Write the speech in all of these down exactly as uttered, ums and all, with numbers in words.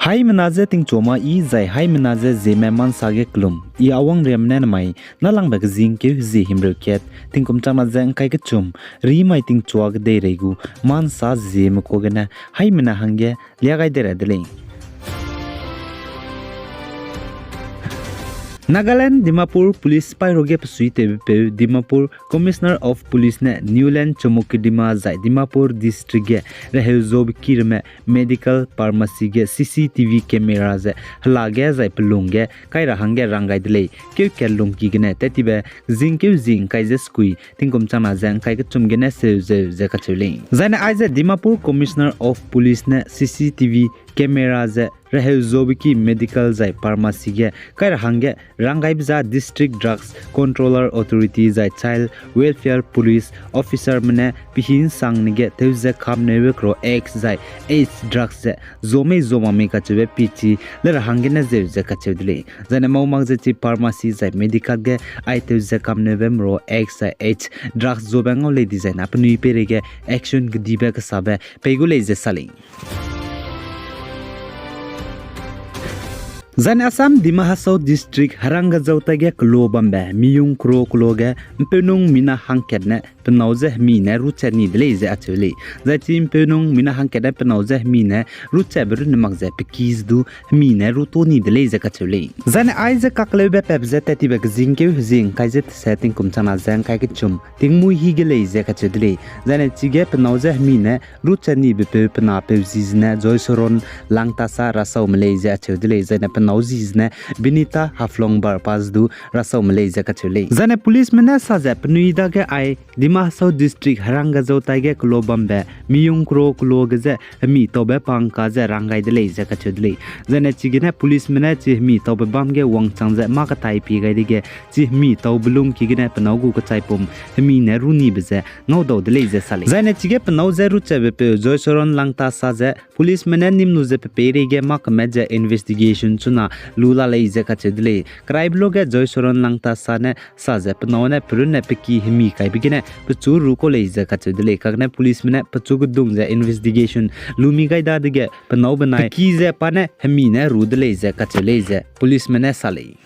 Haimena je tingchuame i zai haimena je Zeme ma nsa ge kelum, i Awangriame ne namai nâlangbe kezingkeu hezie himreu kat, tingkum changna ze ngkai kechum, rimai tingchua kedeirei gu ma nsa Zeme kua gene haimena hangge lia gai de ra de lei. Nagaland Dimapur Police sipai ruage pesuitewbepeu Dimapur Commissioner of Police ne Newland Chowmukedima zai Dimapur District ge reheu zobe ki ramme medical pharmacy ge C C T V camera ze hela ge zai pelung ge kai ra hangge rang gai de lei, keu kat lungki gene tat tibe zingkeu zi ngkai ze sekui, tingkum changna ze ngkai kechum gene seu zeu ze kacheu lei. Zaine aize Dimapur Commissioner of Police ne C C T V camera ze reheu zobe ki medical zai pharmacy ge kai ra hangge rang gaibe za District Drugs Controller Authority zai Child Welfare Police officerme ne pehi nsangne ge tew ze kamneube kro X zai H drugs ze zo mei zo mak mei kacheube pichi le ra hanggene zeu ze kacheu de lei. Zaine mau mak ze chi pharmacy zai medical ge ai tew ze kamneube mro X zai H drugs zobe ngau lei dizaine penui peireige action kedibe kesabe pei gu lei ze sa lei. Zaine Assam Dima Hasao District Harangajao taige kelo bambe miyung kro kelo ge mpeunung mina hangkat ne penâu ze hemi ne ruchat ni de lei ze acheu lei. Zai chi mpeunung mina hangkat ne penâu ze hemi ne ruchatbe runne mak ze peki ze du hemi ne ruto ni de lei ze kacheu lei. Zaine aize kakleube pep ze tat tibe kezingkeu hezie ngkai ze tese tingkum changna ze ngkai kechum tingmuî hi ge lei ze kacheu de lei. Zaine chige penâu ze hemi ne ruchat nibepeu pe napeu zi zene Joysoron Langtasa rasaume lei ze acheu de lei. Zaine penâu zi zene Binita Haflong Barpa ze du rasaume lei ze kacheu lei. Zaine policeme ne sa ze penui dage ai Dima Hasao District Harangajao taige kelo bambe miyung kro kelo ge ze hemi taube pangka ze rang gai de lei ze kacheu de lei. Zaine chigene policeme ne chi hemi taube bam ge wangchang ze mâ katai pie gai dege chi hemi taube lungki gene penâu gu kechaipum hemi ne ru nibe ze ngaudau de lei ze sa lei. Zaine chige penâu ze ruchatbepeu Joysoron Langtasa ze policeme ne nim lu ze pe peireige mâ kemet ze investigation chuna lu la lei ze kacheu de lei. Keraibe luage Joysoron Langtasa ne sa ze penâu ne pe runne peki hemi kaibe gene pechu ru kau lei ze kacheu de lei. Kagene policeme ne pechu gedung ze investigation lu mi gai dadege penâu benai peki ze pa ne hemi ne ru de lei ze kacheu lei ze policeme ne sa lei.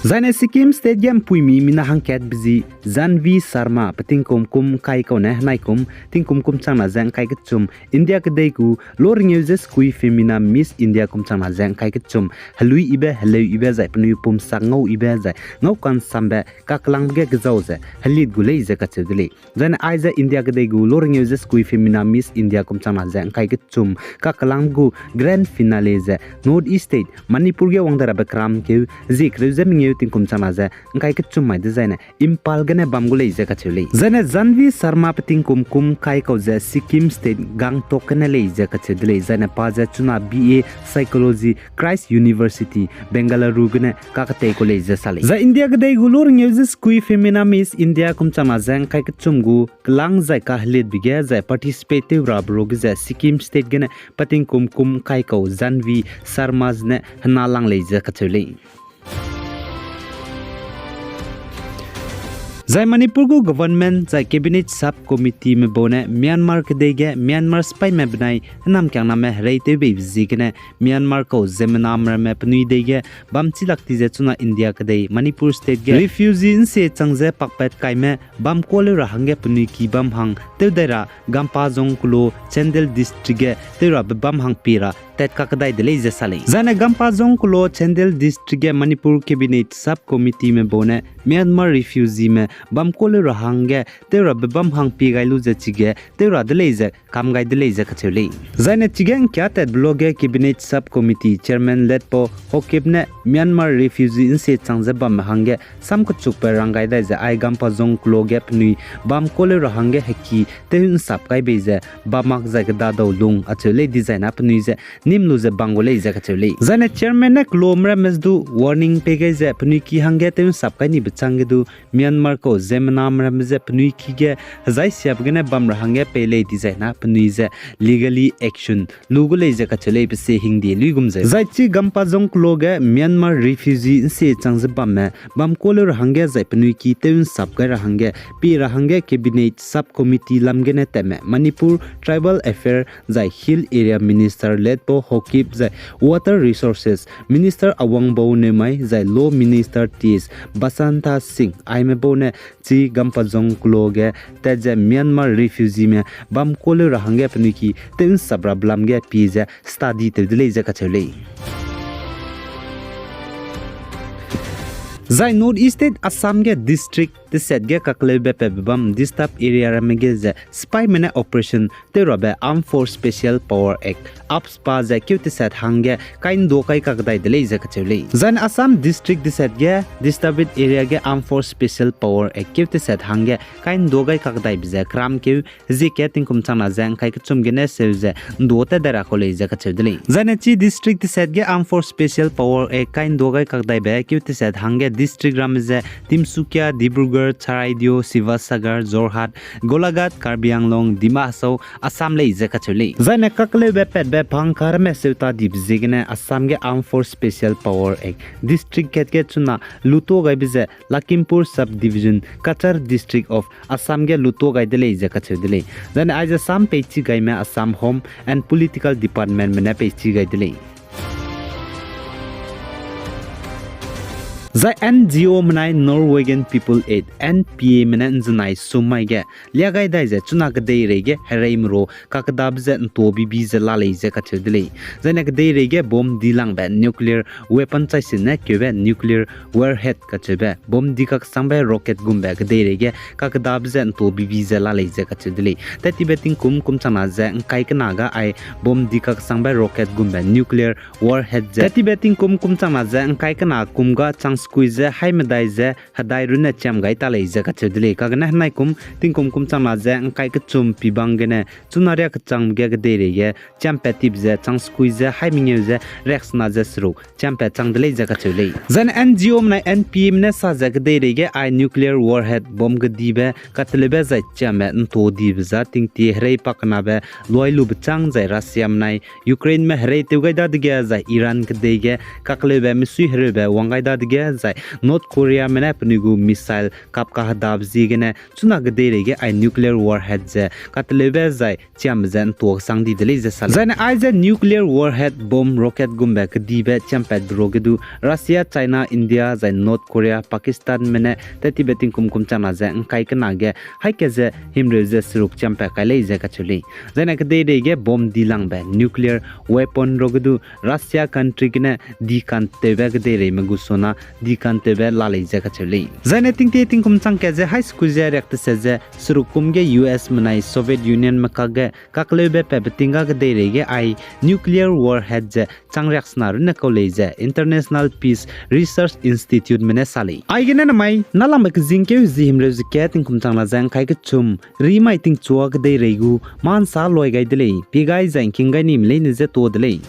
Zaine Sikkim State ge mpuimi mina hangkatbe zi Janvi Sharma pe tingkum kum ngkai kau ne henaikum tingkum kum changna ze ngkai kechum India kedei gu lo rengeu ze sekui femina Miss India kum changna ze ngkai kechum heluiyibe heleuyibe zai penui pum sak ngauyibe zai ngau kansambe kaklangbe ge kezau ze helit gu lei ze kacheu de lei. Zaine aize India kedei gu lo rengeu ze sekui femina Miss India kum changna ze ngkai kechum kaklangbe gu grand finale ze North East State Manipur ge wang de rabe keram keu zie kereu ze mengeu tingkum changna ze ngkai kechum mai dezaine Imphal gene bam gu lei ze kacheu lei. Zaine Janvi Sharma pe tingkum kum ngkai kau ze Sikkim State Gangtok gene lei ze kacheu de lei. Zaine pa ze chuna B A Psychology Christ University, Bengaluru gene kaketei kau lei ze sa lei. Zai India kedei gu lo rengeu ze sekui femina Miss India kum changna ze ngkai kechum gu kelang zai kahelitbe ge zai participate tew rabe ruage ze Sikkim State gene pa tingkum kum ngkai kau Janvi Sharma zene hena lang lei ze kacheu lei. Zai Manipur gu government zai cabinet sub committeeme bau ne Myanmar kedei ge Myanmar sipaîme benai hênamkiangname hereitewbeibe ziegene Myanmar kau ziemmename ramme penui dei ge bam chilak ti ze chuna India kedei Manipur state ge refugee nsie chang ze pakpat kaime bam kuâ leu ra hangge penui ki bam hang tew dai ra Gampazong kelo Chandel district ge tew rabe bam hang pie ra tat kakdai de lei ze sa lei. Zaine Gampazong kelo Chandel district ge Manipur cabinet sub committeeme bau ne Myanmar refugeeme bam kuâ leu ra hangge tew rabe bam hang pie gai lu ze chige tew ra de lei ze kam gai de lei ze kacheu lei. Zaine chige ngkiatatbe luage cabinet sub committee chairman Letpao Haokip ne Myanmar refugee nsie chang ze bamme hangge sam kechukbe rang gai dai ze ai Gampazong kelo ge penui bam kuâ leu ra hangge heki tew nsap kai bei ze bam mak zai kedadau lung acheu lei dizai na penui ze nîm lu ze bang gu lei ze kacheu lei. Zaine chairman ne kelome ramme du warning pei gai ze penui ki hangge tew nsap kai nibe chângge du Myanmar kau ziemmename ramme ze penui ki ge hezai siap gene bam ra hangge pei lei dizai na penui ze legally action lu gu lei ze kacheu lei pe sie hingdie luigum ze. Zai chi Gampajong keloa ge Myanmar refugee nsie chang ze bamme bam kuâ leu ra hangge zai penui ki tew nsap gai ra hangge, pie ra hangge Cabinet Sub-Committee lam gene tatme Manipur Tribal Affairs zai Hill Area Minister Letpao Haokip zai Water Resources Minister Awangbou Newmai zai Law Minister T S Basanta Singh aime bau ne chi Gampajong keloa ge tat ze Myanmar refugeeme bam kuâ leu ra hangge penui ki tew nsap rabe lam ge pie ze study tew de lei ze kacheu lei. Zai North East State Assam ge district teset ge kakleube patbe bam disturbed area ramme ge ze sipaime ne operation tew rabe Armed Force Special Power Act, AFSPA ze keu teset hangge kai ndua kai kakdai de lei ze kacheu lei. Zai ne Assam district teset ge disturbed area ge Armed Force Special Power Act keu teset hangge kai ndua gai kakdaibe ze keram keu hezie kat tingkum changna ze ngkai kechum gene seu ze ndua tat dai ra kau lei ze kacheu de lei. Zai ne chi district teset ge Armed Force Special Power Act kai ndua gai kakdaibe keu teset hangge district ramme ze Tinsukia, Dibrugarh, Charaideo, Sivasagar, Jorhat, Golaghat, Karbi Anglong, Dima Hasao, Assam lei ze kacheu lei. Zai ne kakleube patbe pangka ramme seu ta dibe ziegene Assam ge Armed Force Special Power Act district kat ge chuna lutua gaibe ze Lakhimpur Sub-Division, Cachar District of Assam ge lutua gai de lei ze kacheu de lei. Zai ne aize sam peichi gaime Assam Home and Political Departmentme ne peichi gai de lei. Zai N G O menai Norwegian People Aid, N P Ame ne nzenai sum mai ge lia gai dai ze chuna kedeirei ge hereime ru kakdabe ze ntuabibi ze la lei ze kacheu de lei. Zai ne kedeirei ge bomb dilangbe nuclear weapon chai sine keube nuclear warhead kacheube bomb dikak sangbe rocket gumbe kedeirei ge kakdabe ze ntuabibi ze la lei ze kacheu de lei. Tattibe tingkum kum changna ze ngkai kena ga ai bomb dikak sangbe rocket gumbe nuclear warhead ze tattibe tingkum kum changna ze ngkai kena kum ga chang sekui ze haimedai ze hedai runne chiam gai ta lei ze kacheu de lei. Kagene henai kum tingkum kum changna ze ngkai kechum pibang gene chuna riak kechangbe ge kedeirei ge chiampat tip ze chang sekui ze haimengeu ze riaksena ze seruk chiampat chang de lei ze kacheu lei. Zai ne N G O menai N P Ame ne sa ze kedeirei ge ai nuclear warhead bomb kedibe kateleube zai chiamme ntuadibe za tingtie herei pakenabe luai lube chang zai Russia menai Ukraineme herei tew gai dadege zai Iran kedei ge kakleube misui hereube wang gai dadege zai North Koreame ne penui gu missile kap kahedabe ziegene chuna kedeirei ge ai nuclear warhead ze kateleube zai chiambe ze ntuasang di de lei ze sa lei. Zai ne aize nuclear warhead bomb rocket gumbe kedibe chiampatbe ruage du Russia, China, India zai North Korea, Pakistanme ne tattibe tingkum kum changna ze ngkai kena ge haika ze himreu ze seruk chiampat kai lei ze kacheu lei. Zai ne kedeirei ge bomb dilangbe nuclear weapon ruage du Russia country gene dikantewbe kedeireime gu suna dikantewbe la lei ze kacheu lei. Zai ne tingtie tingkum changkat ze hai sekui ze riak teset ze seruk kum ge U S menai Soviet Unionme kakge kakleube patbe ting ga kedeirei ge ai nuclear warhead ze chang riaksena runne kau lei ze International Peace Research Instituteme ne sa lei. Aigene namai nâlangbe kezingkeu zi himreu ze kat tingkum changna ze ngkai kechum rimai tingchua kedeirei gu mâ nsa luai gai de lei, pie gai zai ngking gai nime leine je tuâ de lei.